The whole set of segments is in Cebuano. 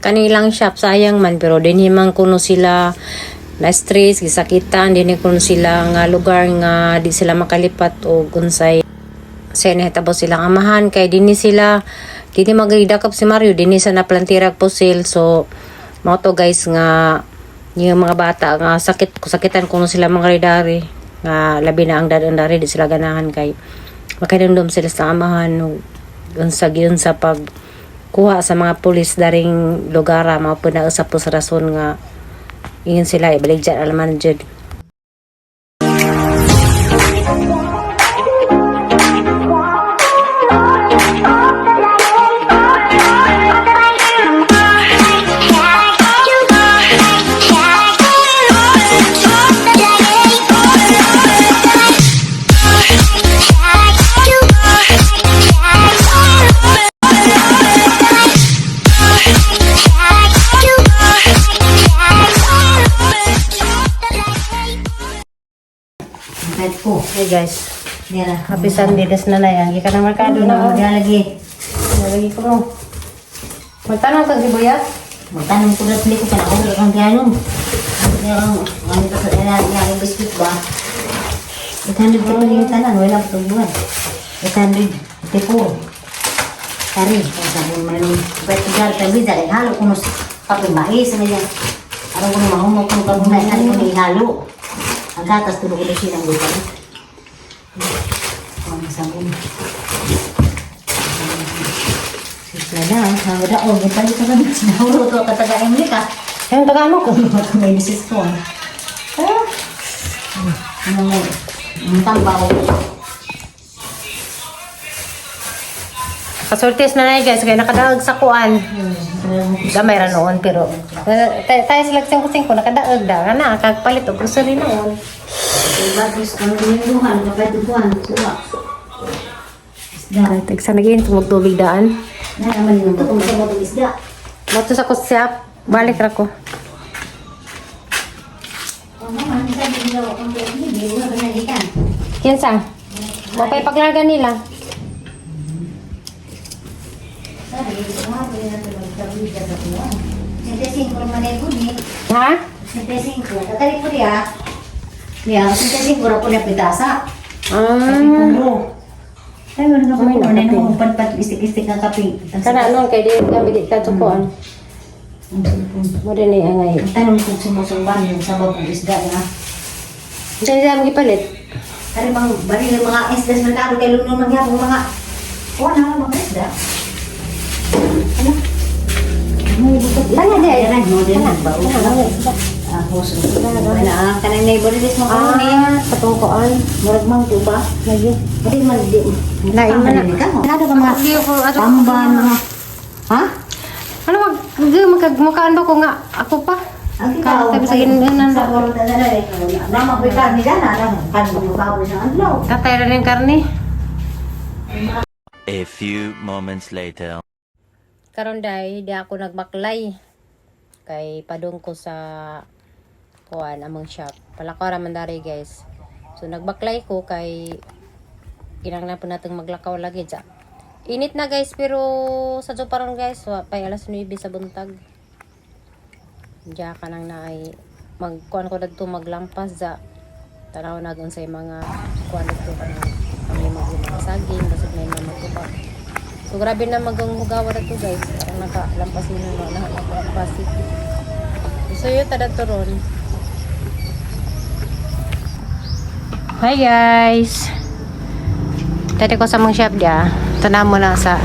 Kanilang shop, sayang man, pero dinhi man kuno sila na stress, gisakitan, dinhi kuno sila nga lugar nga di sila makalipat o unsay sa nahitabo silang amahan kay dinhi sila dinhi magidakop si Mario dinhi sa naplantirag pusil. So mao to, guys, nga yung mga bata nga sakit sakitan kuno sila mga ridari nga labi na ang dadon dari di sila ganahan kay makadumdum sila sa amahan ug unsa gyud sa pag kuha sa mga pulis daring lugar. Mao po na usap po sa rason nga ingon sila ibaligya alaman jud. Kahit ko. Hey guys. Nira. Happy Sunday des na na yan gikan ang merkado na, oh. Lagi. Nalagi ko mo. Magtanong sa sibuyas. Magtanong ko lang ko pa ako kang piano. Pero ano ka sa ila yung biscuit ba? 800 ka pa yung tanan, wala pa buwan. 854. Tari, kung sabi mo nung pwede ka tabi dahil halo kuno kape mais na yan. Aron kuno mahumok kuno kape mais ano kuno ihalo. Ang gatas tulo ko siya ng gutan. Ang sabon. Sila, ang wala o, gitali ka kami. Sinahuro to, katagain ni ka. Ayun, taga ano ko? May misis ko. Ah. Ano, ang tambaw. Kasultis na na guys, kaya nakadaog sa kuan. Gamay ra noon pero tayo sila singko singko nakadaog da nga na kagpalit og grocery noon. Bagos ang ginuhan, kapatuhan, suwa. Isda. Ay, tagsa nagin tungog tubig daan. Na naman yung kung sa mga isda. Moto sa kusya, balik ra ko. Oh, mama, ano sabi nila kung hindi, wala ba nagikan? Kinsa? Mapay paglarga nila. Sabi, mga pwede natin magkabida sa kuwan. 75 naman ay kuni. Ha? 75. Kakalik po niya. Niya, 75 ra po na pitasa. Ah. Puro. Ay, wala na po May na nakape. nung panpat istik-istik ang kape. Kana noon kay di kami di ka kuan. Mo din ni angay. Ang tanong kung sumusumban yung sabaw kong isda na. Diyan siya magipalit. Kari bang bari ng mga isda sa merkado kay luno mangyapong mga kuha na mga isda. Ano? Tama di ay. Mo din ba? Tama. Ah, hoso. Wala ang kanang neighbor dis mo kuno ni. Ah, sa tong kuan. Murag mang di ba? Lagi. Di man di. Lain man na. Ano ka mga Di ko ato. tamban mga. Ha? Ano mag magmukhaan ba ko nga ako pa? Ang Ka sabi sa ginan Sa oras na na eh. Mama ko karni gana lang. Kan mo baboy sa adlaw. Tatay ra ning karne. A few moments later. Karon day di ako nagbaklay. Kay padung ko sa kuan among shop. Palakaw ra man dari, guys. So nagbaklay ko kay kinahanglan po natong maglakaw lagi dya. Init na, guys, pero sa parang guys, wa pay alas 9 sa buntag. Diya ka nang naay magkuan ko dadto maglampas za. Tanaw na unsay mga kuan dadto kanang may mga saging basig may mga magtuba. So grabe na magang hugawa dadto, guys. Parang nakalampas mo na na nakalampas. So yun ta dadto ron. Hi guys. Tadi ko sa mong shop dia. Tanaw mo na sa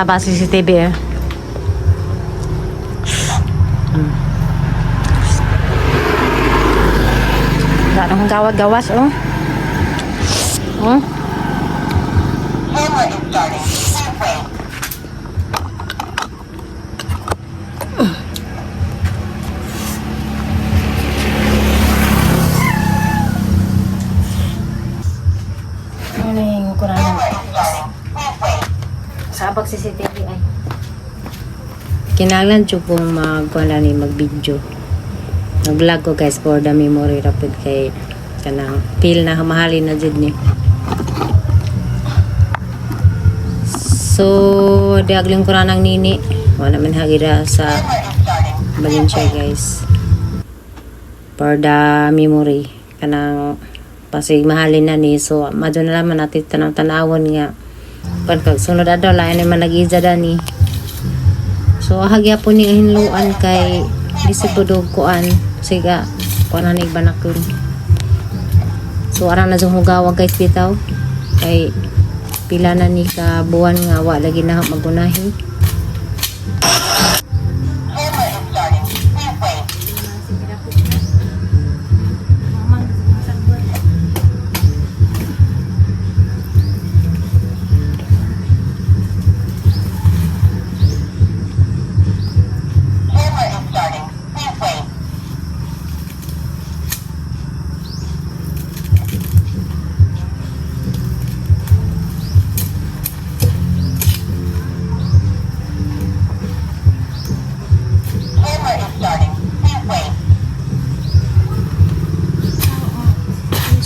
ba CCTV eh. Wala nang gawat-gawas, oh. Oh. Ano yung kuranan? Sa abag CCTV ay. Kinahanglan jud kong magkuan ni mag-video. Nag-vlog ko, guys, for the memory rapid kay kanang feel na mahalin na jud ni. So, diagling ko ang nini. Wala man hagira sa Valencia, guys. For the memory. Kanang pasig mahalin na ni. So, madyo na laman natin tanaw-tanawon nga. Kan kag sunod adlaw lain naman nag-iza dani. So, ahagya po ni hinluan kay di si pudog kuan. Siga, kuan na ni banakon. So, ara na jung hugawa, guys, bitaw. Kay pila na ni ka buwan nga wa lagi na magunahi.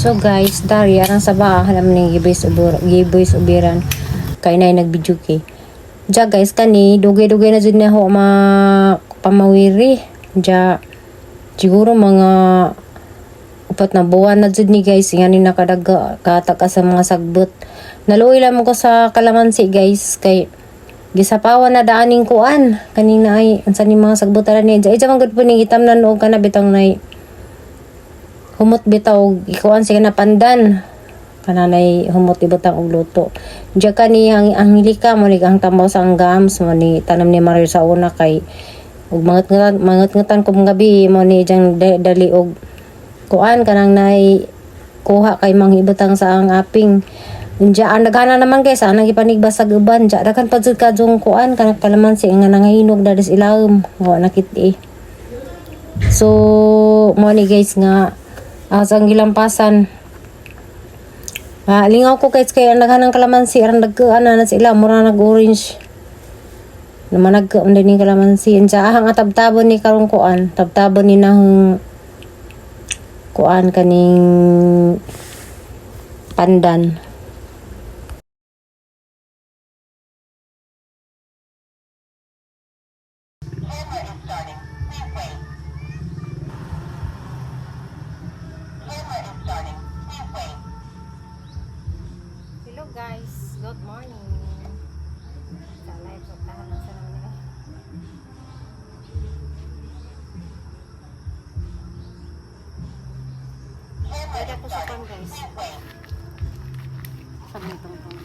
So guys, dari arang sa ba alam ni giboys ubur giboys ubiran kay nay nagbidyo kay. Ja guys, kani dugay-dugay na jud na ho ma pamawiri. Ja siguro mga 4 na buwan na jud ni, guys, ngani nakadaga kataka sa mga sagbot. Naluoy lamang ko sa kalamansi, guys, kay gisapawan na daaning kuan kanina ay unsa ni mga sagbot ara ni. Ja man gud po ni gitamnan og kana bitang nay humot bitaw ikuan sige na pandan kana nay humot ibutang og luto. Diya kani ang hilika mo ni ang tambaw sa anggams mo ni tanom ni Mario sa una kay ug mangat mangat kong gabi mo ni diyang dali og kuan kanang nay kuha kay manghibutang sa ang aping. Unja ang nagana naman, guys, anang gipanigba sa uban. Diya daghan pa jud kadtong kuan kanang kalamansi nga nangahinog dali sa ilawom wa nakit eh. So mo ni, guys, nga asang gilampasan. Ah, lingaw ko guys kay ang daghan ng kalamansi aran nagkaan na sila mura nag orange. Naman nag din ni kalamansi. Unsa ahang atabtabon ni karong kuan, tabtabon ni nahong kuan kaning pandan. Hello guys, good morning. Sa live sa tahanan sa naman nila. Pwede ako sa pan, guys. Sa mitong tong.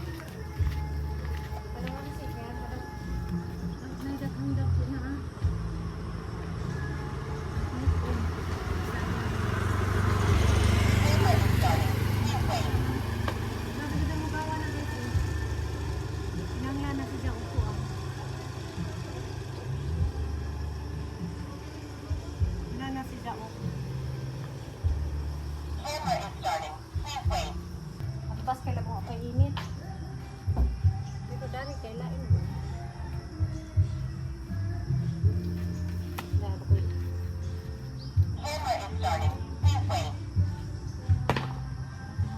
Pas kay labong ako init. Dito dari kay lain mo. Dahil ko.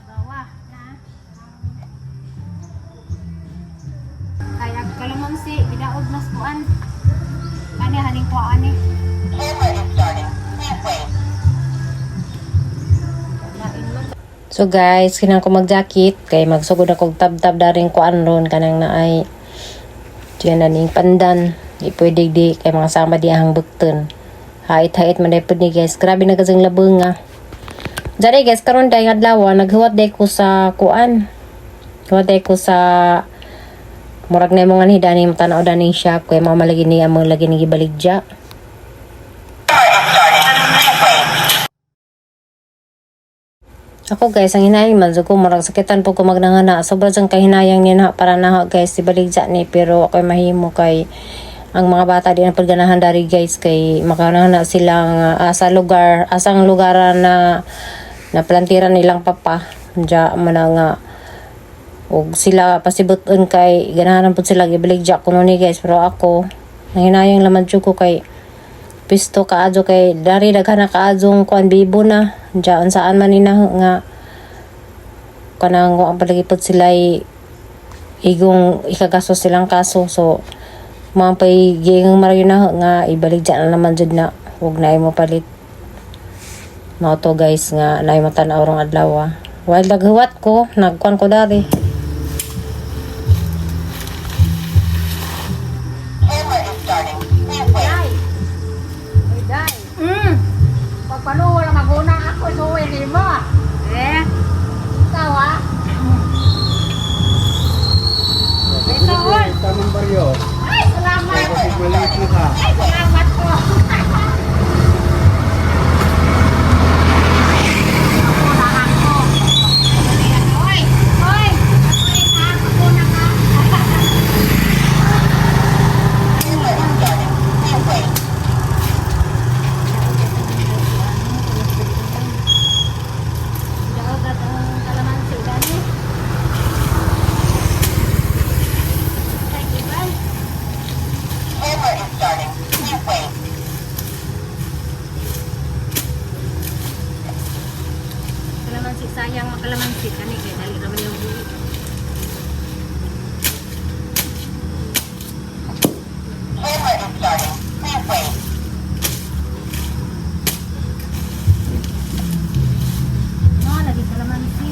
Gawa na. Kaya kalamansi, gidaog nas kuan. Kani haning kuan ni. So guys, kinang ko mag-jacket kay magsugod ako og tab-tab daring kuan ron kanang naay diyan na ning pandan. Di pwede di kay mga sama di ang bukton. Hait-hait man day pud ni, guys. Grabe na kasing labong nga. Dali guys, karon day adlaw naghuwat day ko sa kuan. Huwat day ko sa murag na mga ni dani tanaw dani shop kay mao malagi ni among lagi ni gibaligya. Ako guys, ang hinayang man ko murag sakitan po ko magnangana. Sobra jang kahinayang niya na para na guys ibaligya ni, pero ako'y mahimo kay ang mga bata di na pagganahan dari, guys, kay makanahana silang asa lugar asang lugar na na plantiran nilang papa. Diya man na nga og sila pasibuton kay ganahan pud sila gibaligya kuno ni, guys, pero ako nanghinayang laman jud ko kay pisto kaadyo kay dari daghan na kaadjong kuan bibo na diyan saan man ni na nga kanang ang palagi pud sila. Igong ikagasto silang kaso. So mga pay giingon Mario na nga ibaligya na naman jud na, wag na imo palit. Mao to guys nga naay matan-aw rong adlaw ah. While naghuwat ko, nagkuan ko dari. Pagpanuwa na maguna ako, suwi ni mo. Eh? Ikaw ah. Tamang baryo. Ay, salamat. Maliit na ka. Ay, salamat po. Oy, oy, oy, nakakuna ka. Kalamansi, sayang makalamansi kani kay dali naman yung buhi. No, lagi kalamansi.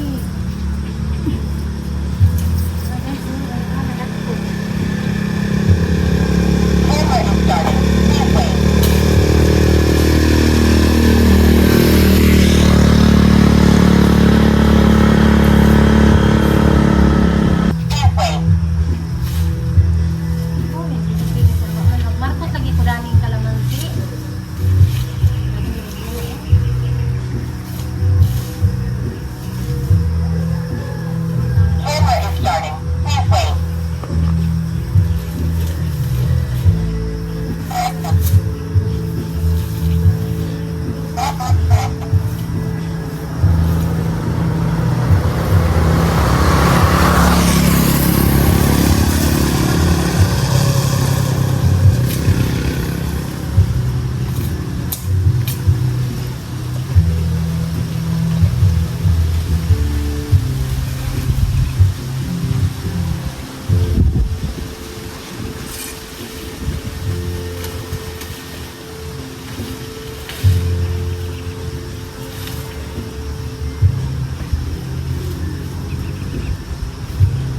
Markot lagi ko daming kalamansi.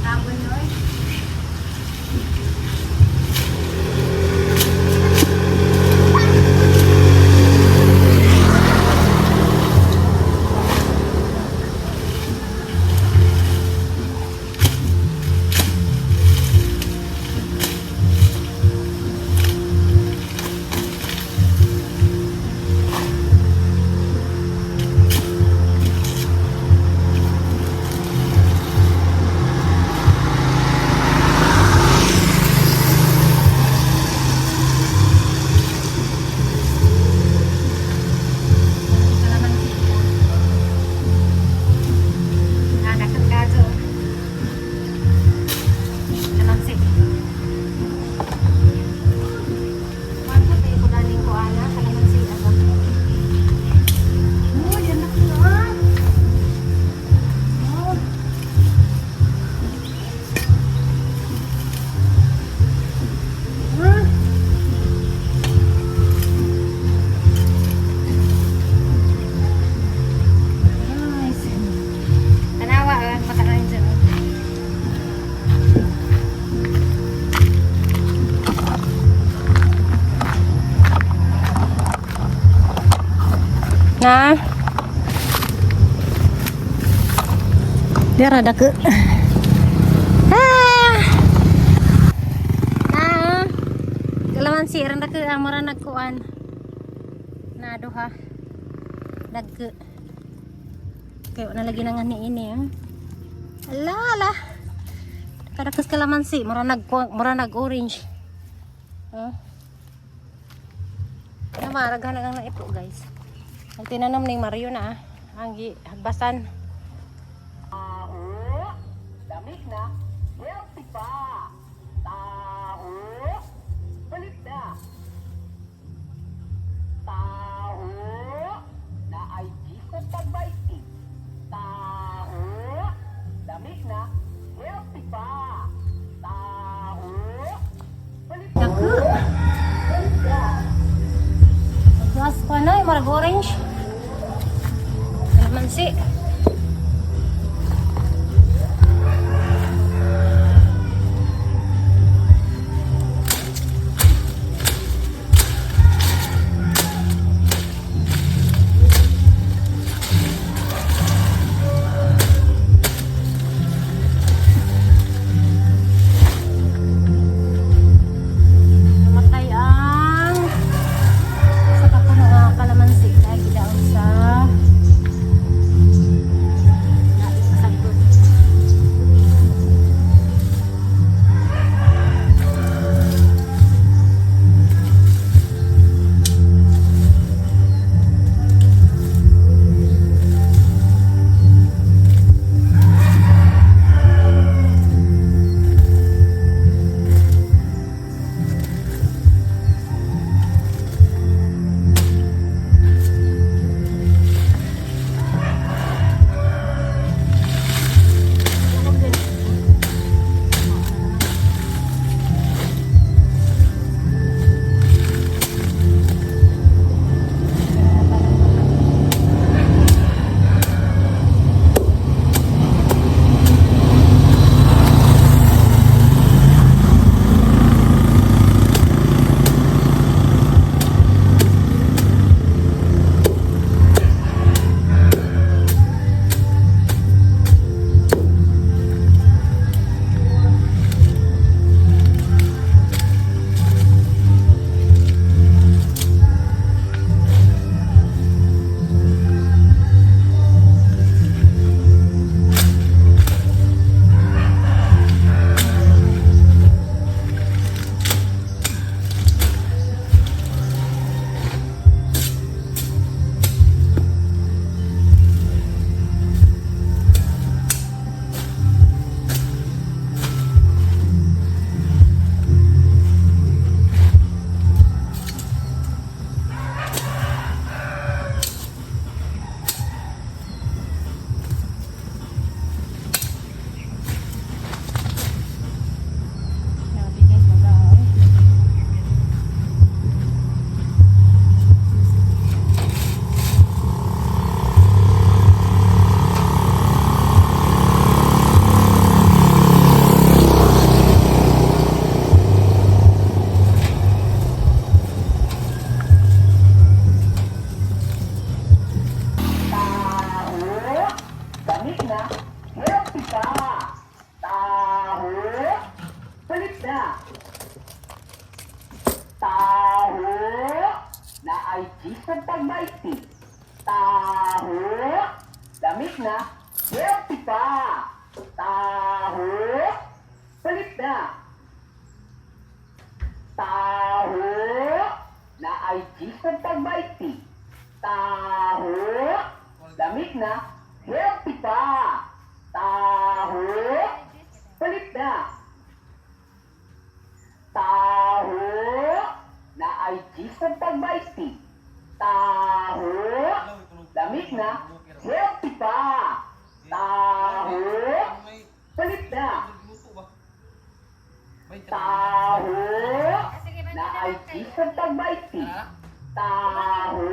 Tabon nyo eh. Kalamansi. Nadakan kaso. Kalamansi. Markot ay kudaning ko ana kalamansi aba. Oh, yan na ah. Oh. Ah. Nice. Tanawa, ah, makakain dyan. Oh. Na? Dara dake. Ah! Na. Kalamansi ran dake amara nagkuan. Na duha. Dagke. Kayo na lagi na nga ni ini. Ah. Ala ala. Kadakas kalamansi, mura nag orange. Huh? Namaraghan na na ipo guys. Ang tinanam ning Mario na ah. Ang gi hagbasan. Lamig na, healthy pa. Taho, balik na. Taho, na ay jiko pagbaiti. Taho, lamig na, healthy pa. Kuan ay, marag orange. Kalamansi. Namatay ang sa kapuno nga kalamansi dahil gidaon sa naisagdot. Grabe guys, magaw. Taho! Damit na, healthy pa! Taho! Palit na! Taho! Na ay sa tagbaiti. Taho! Damit na, healthy pa! Taho! Palit na! Taho! Na ay sa tagbaiti. Taho! Damit na, healthy pa! Taho! Palit na! Taho! Na ay sa tagbaiti. Taho! Damit na, healthy pa! Taho! Palit na! Taho! Na ay sa tagbaiti. Taho!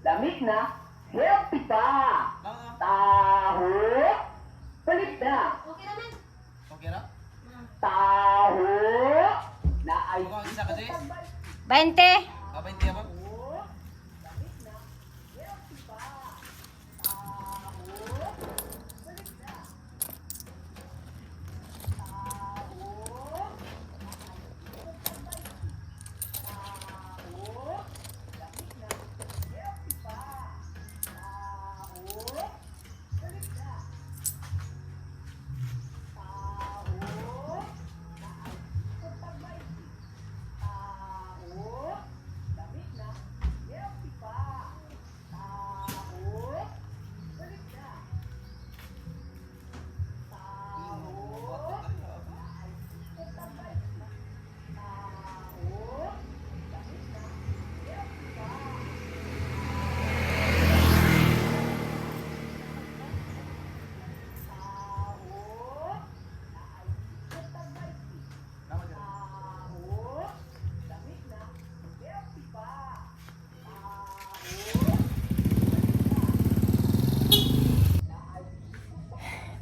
Damit na, healthy pa! Taho! Palit na! Okay naman. Okay ra? Taho! Na ay Ikaw ang isa kasi? 20. Ah, 20 ba? Taho!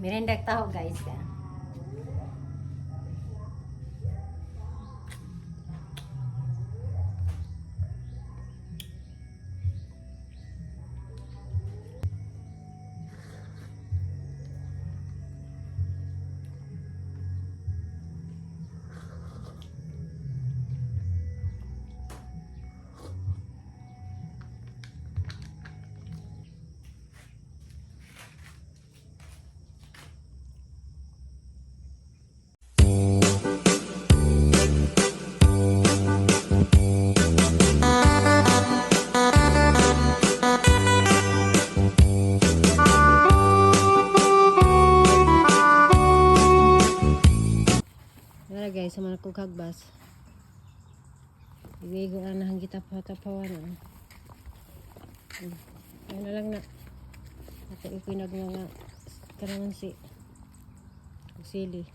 Merinda taho, guys. Wala guys, sa mga kukagbas. Ibigo na nang kita pa-tapawan. Ano lang na. Ato ipinag mga kalamansi. Ug sili.